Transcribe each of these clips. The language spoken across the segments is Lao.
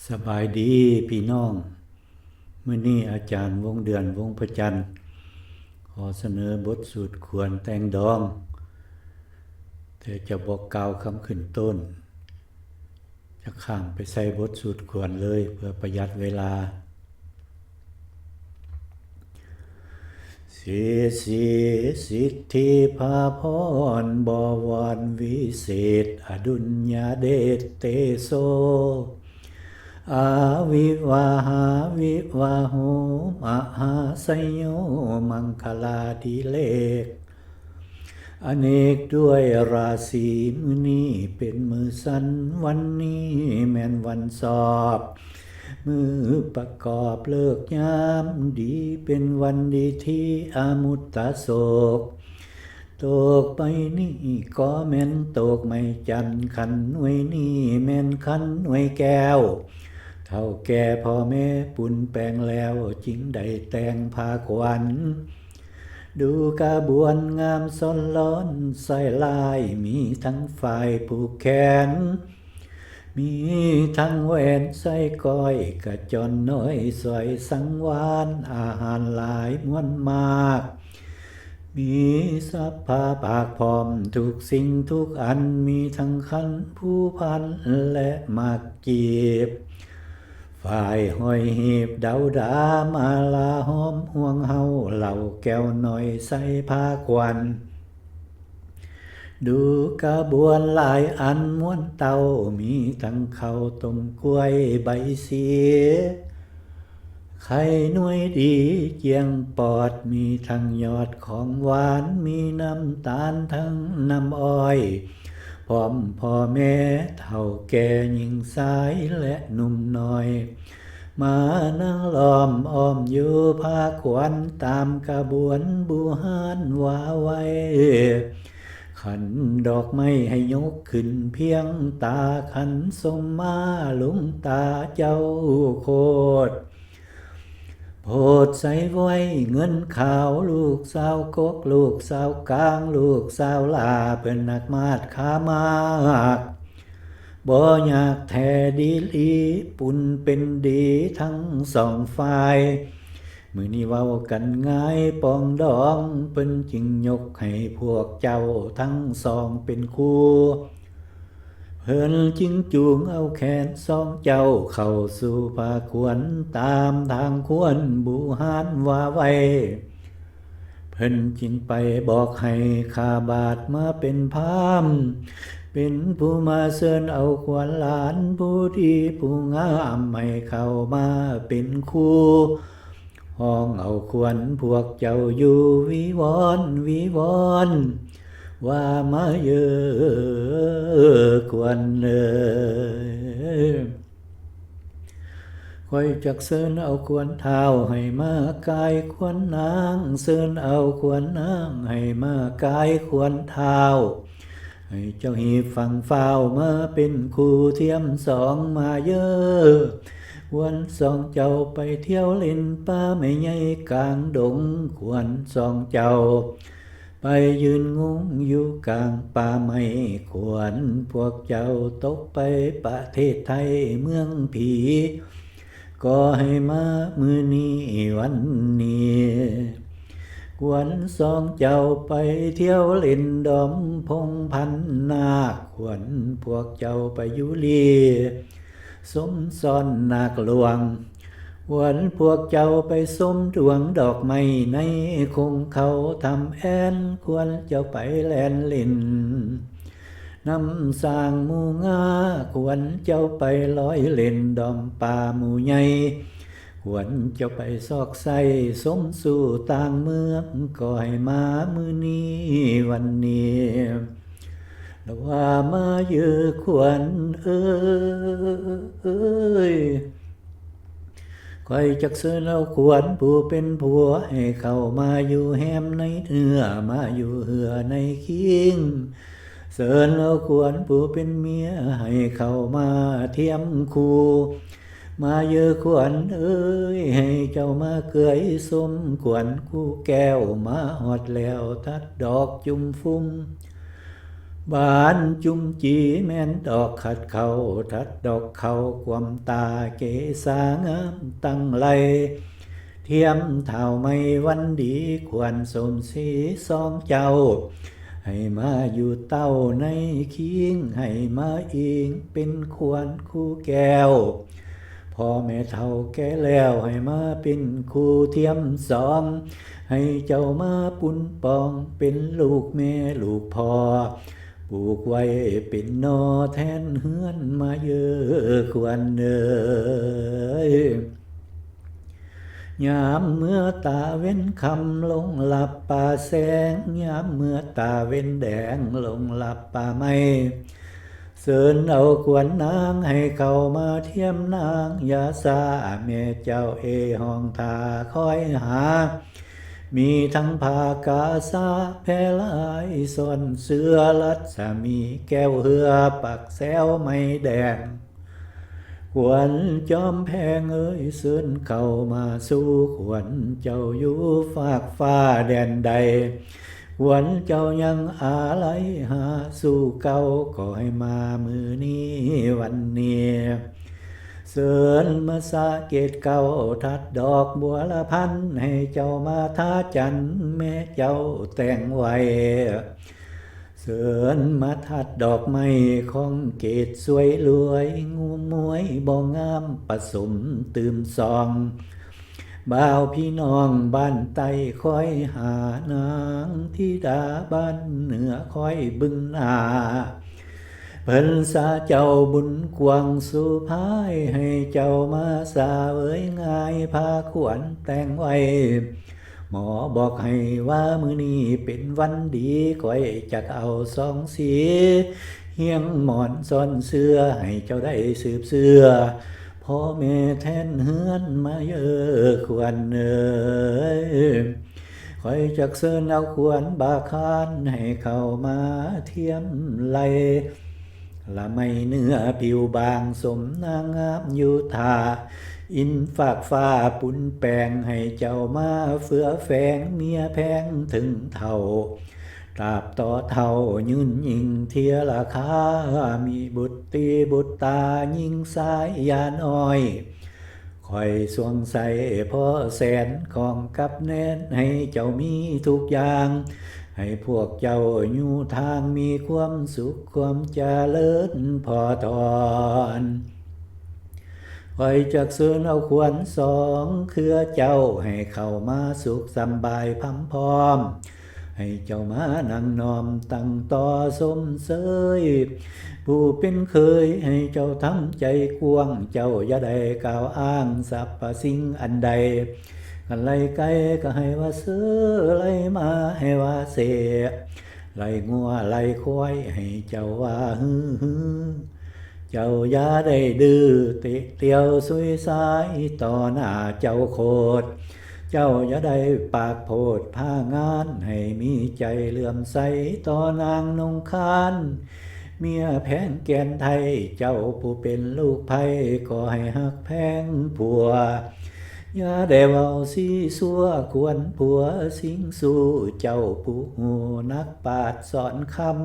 ສະບາຍດີພີ່ນ້ອງ, ມື້ນີ້ອາຈານ ວົງເດືອນ ວົງພະຈັນ ຂໍສະເໜີບົດສູດຂວັນແຕ່ງດອງ, ແຕ່ຈະບໍ່ກ່າວຄຳຂຶ້ນຕົ້ນ, ຈະຂ້າມໄປໃສ່ບົດສູດຂວັນເລີຍ ເພື່ອປະຢັດເວລາ. ສິດທິພາພອນ ບໍວອນວິເສດ ອະດຸນຍາເດດເຕໂຊ ອາວິວາຫາວິວາໂຫ ມະຫາໄຊໂຍ ມັງຄະລາດິເລກ ອະເນກດ້ວຍລາສີ. ມື້ນີ້ເປັນມື້ສັນ ວັນນີ້ແມ່ນວັນຊອບ ມື້ປະກອບເລີກຍາມດີ ເປັນວັນດີທີ່ອະມຸດຕະໂສກ ໂຕກໃບນີ້ກໍແມ່ນໂຕກໄມ້ຈັນ ຂັນໜ່ວຍນີ້ແມ່ນຂັນໜ່ວຍແກ້ວ ເຖົ້າແກ່ພໍ່ແມ່ປຸນແປງແລ້ວ ຈຶ່ງໄດ້ແຕ່ງພາຂວັນ ດູກະບວນງາມຊ້ອນລ້ອນ ສາຍລາຍມີທັງຝ້າຍຜູກແຂນ ມີທັງແຫວນໃສ່ກ້ອຍ ກະຈອນນ້ອຍສອຍສັງວານ ອາຫານຫຼາຍມ່ວນມາກ ມີສັບພະພາກພ້ອມທຸກສິ່ງທຸກອັນ ມີທັງຂັນຜູພັນ ແລະໝາກກີບ ຝ້າຍຫ້ອຍຮີບເດົາດາ ມາລາຫອມຫ່ວງເຫົ່າ ເຫຼົ້າແກ້ວນ້ອຍໃສ່ພາຂວັນ ດູກະບວນຫຼາຍອັນມ່ວນເຕົ້າ ມີທັງເຂົ້າຕົ້ມກ້ວຍໃບສີ ໄຂ່ໜ່ວຍດີກ້ຽງປອດ ມີທັງຍອດຂອງຫວານ ມີນ້ຳຕານທັງນ້ຳອ້ອຍ ພ້ອມພໍ່ແມ່ເຖົ້າແກ່ຍິງຊາຍ ແລະໜຸ່ມນ້ອຍ ມານັ່ງລ້ອມອ້ອມຢູ່ພາຂວັນ ຕາມກະບວນບູຮານວ່າໄວ້ ຂັນດອກໄມ້ໃຫ້ຍົກຂຶ້ນພຽງຕາ ຂັນສົມມາລຸງຕາເຈົ້າໂຄດ ໂພດໃສ່ໄວ້ເງິນຂາວ ລູກສາວກົກ ລູກສາວກາງ ລູກສາວຫຼ້າ ເພິ່ນນັກມາດຂາມາກ ບໍ່ຍາກແທ້ດີຫຼີ ປຸນເປັນດີທັງສອງຝ່າຍ ມື້ນີ້ເວົ້າກັນງ່າຍປອງດອງ ເພິ່ນຈຶ່ງຍົກໃຫ້ພວກເຈົ້າທັງສອງເປັນຄູ່ ເພິ່ນຈຶ່ງຈູງເອົາແຂນສອງເຈົ້າເຂົ້າສູ່ພາຂວັນ ຕາມທາງຄວນບູຮານວ່າໄວ້ ເພິ່ນຈຶ່ງໄປບອກໃຫ້ຂ້າບາດມາເປັນພາມ ເປັນຜູ້ມາເຊີນເອົາຂວັນຫຼານຜູ້ດີຜູ້ງາມ ໃຫ້ເຂົ້າມາເປັນຄູ່ ຮ້ອງເອົາຂວັນພວກເຈົ້າຢູ່ ວິວອນ ວິວອນ ວ່າມາເຢີຂວັນເອີຍ ຂ້ອຍຈັກເຊີນເອົາຂວັນທ້າວໃຫ້ມາກ່າຍຂວັນນາງ ເຊີນເອົາຂວັນນາງໃຫ້ມາກ່າຍຂວັນທ້າວ ໃຫ້ເຈົ້າຮີບຝັ່ງຟ້າວມາເປັນຄູ່ທຽມສອງ ມາເຢີຂວັນສອງເຈົ້າໄປທ່ຽວຫຼິ້ນປ່າໄມ້ໃຫຍ່ກາງດົງ ຂວັນສອງເຈົ້າ ໄປຢືນງຸ້ງຢູ່ກາງປ່າໄມ້ ຂວັນພວກເຈົ້າຕົກໄປປະເທດໄທເມືອງຜີ ກໍໃຫ້ມາມື້ນີ້ວັນນີ້ ຂວັນສອງເຈົ້າໄປທ່ຽວຫຼິ້ນດອມພົງພັນນາກ ຂວັນພວກເຈົ້າໄປຢູ່ລີ ສົມຊ້ອນນາກຫຼວງ ຄວນພວກເຈົ້າໄປຊົມດວງດອກໄມ້ໃນຄົງເຂົາຖ້ຳແອ່ນ ຄວນເຈົ້າໄປແລ່ນຫຼິ້ນນຳຊ້າງໝູງາ ຄວນເຈົ້າໄປລອຍຫຼິ້ນດອມປ່າໝູໃຫຍ່ ຄວນເຈົ້າໄປຊອກໄຊຊົມສູ່ຕ່າງເມືອງ ກໍໃຫ້ມາມື້ນີ້ວັນນີ້ ລະວ່າມາເຢີຂວັນເອີຍ ຂ້ອຍຈັກເຊີນເອົາຂວັນຜູ້ເປັນຜົວ ໃຫ້ເຂົ້າມາຢູ່ແຮມໃນເຮືອ ມາຢູ່ເຮືອໃນຄີງ ເຊີນເອົາຂວັນຜູ້ເປັນເມຍ ໃຫ້ເຂົ້າມາທຽມຄູ່ ມາເຢີຂວັນເອີຍ ໃຫ້ເຈົ້າມາເກືອຍຊົມ ຂວັນຄູ່ແກ້ວມາຮອດແລ້ວ ທັດດອກຈຸ່ມຟຸ່ມ ບ້ານຈຸມຈີແມ່ນດອກຂັດເຂົ້າ ທັດດອກເຂົ້າກວມຕາ ເກສາງາມຕັ້ງໄລ່ ທຽມທ້າວໃໝ່ວັນດີ ຄວນສົມສີສອງເຈົ້າ ໃຫ້ມາຢູ່ເຕົ້າໃນຄີງ ໃຫ້ມາອີງເປັນຄວນຄູ່ແກ້ວ ພໍ່ແມ່ເຖົ້າແກ່ແລ້ວ ໃຫ້ມາເປັນຄູ່ທຽມສອງ ໃຫ້ເຈົ້າມາປຸນປ່ອງ ເປັນລູກແມ່ລູກພໍ່ ປູກໄວ້ເປັນໜໍ່ແທນເຮືອນມາເອີ ຄວນເອີຍ. ຍາມເມື່ອຕາເວັນຄ່ຳລົງລັບປ່າແຊງ ຍາມເມື່ອຕາເວັນແດງລົງລັບປ່າໄມ້ ເຊີນເອົາຄວນນາງໃຫ້ເຂົ້າມາທຽມນາງ ຢ່າຊ້າແມ່ເຈົ້າເອຍ ຫ້ອງຖ້າຄອຍຫາ ມີທັງຜ້າກາສາແພລາຍ ຊ້ອນເສື້ອລັດສະໝີແກ້ວເຮືອ ປັກແຊວໄມ້ແດງ ຄວນຈອມແພງເອີຍ ເຊີນເຂົ້າມາສູ່ ຄວນເຈົ້າຢູ່ຟາກຟ້າແດນໃດ ຄວນເຈົ້າຍັງອາໄລຫາສູ່ເກົ່າ ກໍໃຫ້ມາມື້ນີ້ວັນນີ້ ເຊີນມາສະເກດເກົ້າ ທັດດອກບົວລະພັນ ໃຫ້ເຈົ້າມາທາຈັນ ແມ່ເຈົ້າແຕ່ງໄວ້ ເຊີນມາທັດດອກໄມ້ຂອງເກດສວຍລວຍ ງູມວຍບໍ່ງາມປະສົມຕື່ມສອງ ບ່າວພີ່ນ້ອງບ້ານໃຕ້ຄອຍຫາ ນາງທິດາບ້ານເໜືອຄອຍບຶງໜ້າ ເພິ່ນສາເຈົ້າບຸນກວ້າງສູ່ພາຍ ໃຫ້ເຈົ້າມາສາເຫວີຍງ່າຍ ພາຂວັນແຕ່ງໄວ້ ໝໍບອກໃຫ້ວ່າມື້ນີ້ເປັນວັນດີ ຂ້ອຍຈັກເອົາສອງສີ ຮຽງໝອນຊ້ອນເສື້ອ ໃຫ້ເຈົ້າໄດ້ສືບເຊື້ອ ພໍ່ແມ່ແທນເຮືອນມາເອີ ຄວນເອີຍ ຂ້ອຍຈັກເຊີນເອົາຄວນບາຄານ ໃຫ້ເຂົ້າມາທຽມໄລ່ ລະໄມ້ເນື້ອຜິວບາງ ສົມນາງງາມຢູ່ທ່າ ອິນຟາກຟ້າປຸນແປງ ໃຫ້ເຈົ້າມາເຟືອແຝງ ເມຍແພງເຖິງເຖົ້າ ຕາບຕໍ່ເຖົ້າຍືນຍິ່ງເທຍລະຄາ ມີບຸດຕີບຸດຕາຍິງຊາຍຢ່ານ້ອຍ ຂ້ອຍສວງໃສ່ພໍ່ແສນຂອງກັບແນນ ໃຫ້ເຈົ້າມີທຸກຢ່າງ ໃຫ້ພວກເຈົ້າຢູ່ທາງມີຄວາມສຸກຄວາມຈະເລີນພໍທອນ ຂ້ອຍຈັກເຊີນເອົາຄວນສອງເຄືອເຈົ້າ ໃຫ້ເຂົ້າມາສຸກສຳບາຍພຳພ້ອມ ໃຫ້ເຈົ້າມານັ່ງນ້ອມຕັ້ງຕໍ່ຊົມເຊີຍ ຜູ້ເປັນເຂີຍໃຫ້ເຈົ້າທຳໃຈກວ້າງ ເຈົ້າຢ່າໄດ້ກ່າວອ້າງສັບພະສິ່ງອັນໃດ ຄັນໄລ່ໄກ່ກໍໃຫ້ວ່າເຊີ ໄລ່ໝາໃຫ້ວ່າເຊ ໄລ່ງົວໄລ່ຄວາຍໃຫ້ເຈົ້າວ່າຮື ເຈົ້າຢ່າໄດ້ດື້ເຕະຕຽວຊຸຍຊາຍຕໍ່ໜ້າເຈົ້າໂຄດ ເຈົ້າຢ່າໄດ້ປາກໂພດພາງານ ໃຫ້ມີໃຈເຫຼື້ອມໃສຕໍ່ນາງນົງຄານ ເມຍແພງແກ່ນໄທ ເຈົ້າຜູ້ເປັນລູກໃຜ ກໍໃຫ້ຮັກແພງຜົວ ຢ່າໄດ້ເວົ້າຊີ້ຊົ່ວຄວນຜົວຊິງຊູ້ ເຈົ້າຜູ້ຮູ້ນັກປາດສອນຄຳ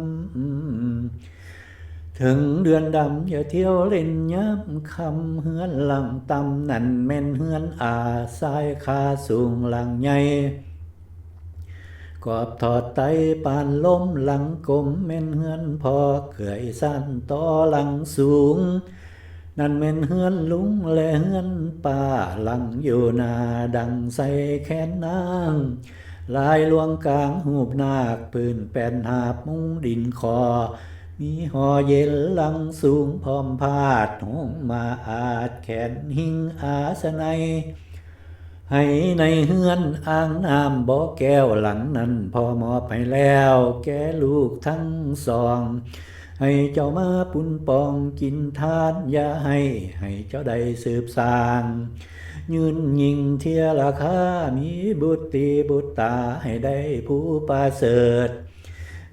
ເຖິງເດືອນດຳຢ່າທ່ຽວຫຼິ້ນຍາມຄ່ຳ ເຮືອນຫຼັງຕ່ຳນັ້ນແມ່ນເຮືອນອາຊາຍຄາສູງຫຼັງໃຫຍ່ ກອບທອດໄຕປານລົມຫຼັງກົມ ແມ່ນເຮືອນພໍ່ເກືອຍຊັ້ນຕໍ່ຫຼັງສູງ ນັ້ນແມ່ນເຮືອນລຸງ ແລະ ເຮືອນປ້າຫຼັງຢູ່ໜ້າ ດັ່ງໃສ່ແຂນນາງ ລາຍລວງກາງຮູບນາກ ພື້ນແປ້ນຫາບມຸງດິນຂໍ ມີຫໍເຢັນຫຼັງສູງພ້ອມພາດ ໂຮງມາອາດແຂນຫິງອາສະໄນ ໃຫ້ໃນເຮືອນອ່າງນ້ຳບໍ່ແກ້ວຫຼັງນັ້ນ ພໍ່ມອບໃຫ້ແລ້ວແກ່ລູກທັງສອງ ໃຫ້ເຈົ້າມາປຸນປ່ອງກິນທານ ຢ່າໃຫ້ ໃຫ້ເຈົ້າໄດ້ສືບສ້າງ ຍືນຍິ່ງເທຍລະຄາ ມີບຸດຕີບຸດຕາ ໃຫ້ໄດ້ຜູ້ປະເສີດ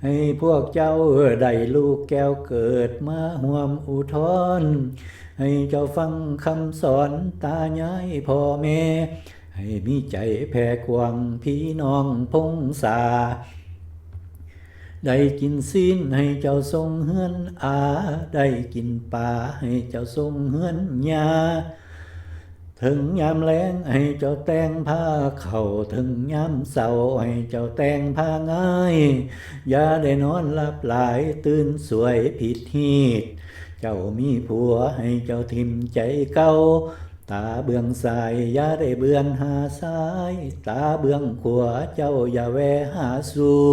ໃຫ້ພວກເຈົ້າໄດ້ລູກແກ້ວເກີດມາຮ່ວມອຸທອນ ໃຫ້ເຈົ້າຟັງຄຳສອນຕາຍາຍພໍ່ແມ່ ໃຫ້ມີໃຈແຜ່ກວ້າງພີ່ນ້ອງພົງສາ ໄດ້ກິນຊີ້ນໃຫ້ເຈົ້າສົ່ງເຮືອນອາ, ໄດ້ກິນປາໃຫ້ເຈົ້າສົ່ງເຮືອນຍາ. ເຖິງຍາມແລງໃຫ້ເຈົ້າແຕ່ງຜ້າເຂົ້າ, ເຖິງຍາມເຊົ້າໃຫ້ເຈົ້າແຕ່ງຜ້າງ່າຍ. ຢ່າໄດ້ນອນຫຼັບຫຼາຍ, ຕື່ນສວຍຜິດຮີດ. ເຈົ້າມີຜົວໃຫ້ເຈົ້າຖິ້ມໃຈເກົ່າ. ຕາເບື້ອງຊ້າຍຢ່າໄດ້ເບືອນຫາຊາຍ, ຕາເບື້ອງຂວາເຈົ້າຢ່າແວ່ຫາຊູ້.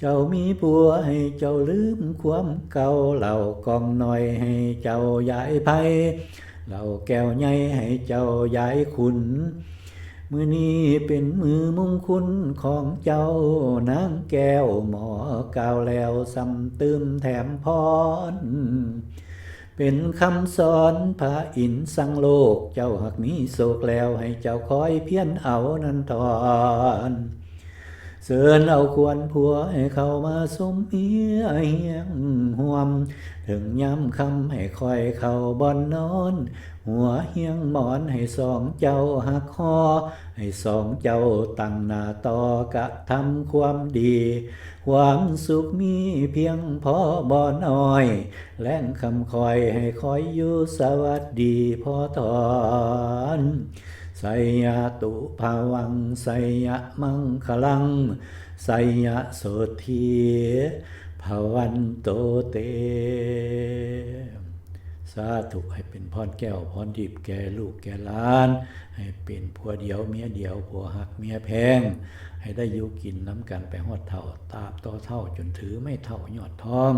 ເຈົ້າມີຜົວໃຫ້ເຈົ້າລືມຄວາມເກົ່າ, ເຫຼົ້າກ່ອງນ້ອຍໃຫ້ເຈົ້າຢາຍໄພ, ເຫຼົ້າແກ້ວໃຫຍ່ໃຫ້ເຈົ້າຢາຍຂຸນ. ມື້ນີ້ເປັນມື້ມຸງຄຸນຂອງເຈົ້າ, ນາງແກ້ວໝໍກ່າວແລ້ວຊ້ຳຕື່ມແຖມພອນ. ເປັນຄຳສອນພະອິນສັງໂລກ, ເຈົ້າຫາກມີໂຊກແລ້ວໃຫ້ເຈົ້າຄອຍພຽນເອົານັນທອນ. ເຊີນເອົາຄວນຜົວໃຫ້ເຂົ້າມາຊົມເຮຍຮຽງຮ່ວມ, ເຖິງຍາມຄ່ຳໃຫ້ຄອຍເຂົ້າບ່ອນນອນ, ຫົວຮຽງໝອນໃຫ້ສອງເຈົ້າຮັກຫໍ່, ໃຫ້ສອງເຈົ້າຕັ້ງໜ້າຕໍ່ກະທຳຄວາມດີ. ຄວາມສຸກມີພຽງພໍບໍ່ນ້ອຍ, ແລງຄ່ຳຄອຍໃຫ້ຄອຍຢູ່ສະຫວັດດີພໍຖອນ. ໄຊຍະຕຸພາວັງ ໄຊຍະມັງຄະລັງ ໄຊຍະໂສດຖີພະວັນໂຕເຕ. ສາທຸ ໃຫ້ເປັນພອນແກ້ວພອນທິບແກ່ລູກແກ່ຫຼານ, ໃຫ້ເປັນຜົວດຽວເມຍດຽວ ຜົວຮັກເມຍແພງ, ໃຫ້ໄດ້ຢູ່ກິນນຳກັນໄປຮອດເຖົ້າ, ຕາບຕໍ່ເຖົ້າຈົນຖືໄມ້ເຖົ້າຍອດທອງ,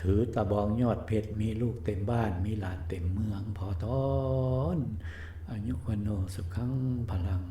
ຖືຕະບອງຍອດເພັດ, ມີລູກເຕັມບ້ານ ມີຫຼານເຕັມເມືອງພໍຖອນ. ອາຍຸວັນໂນສຸຂັງພະລັງ.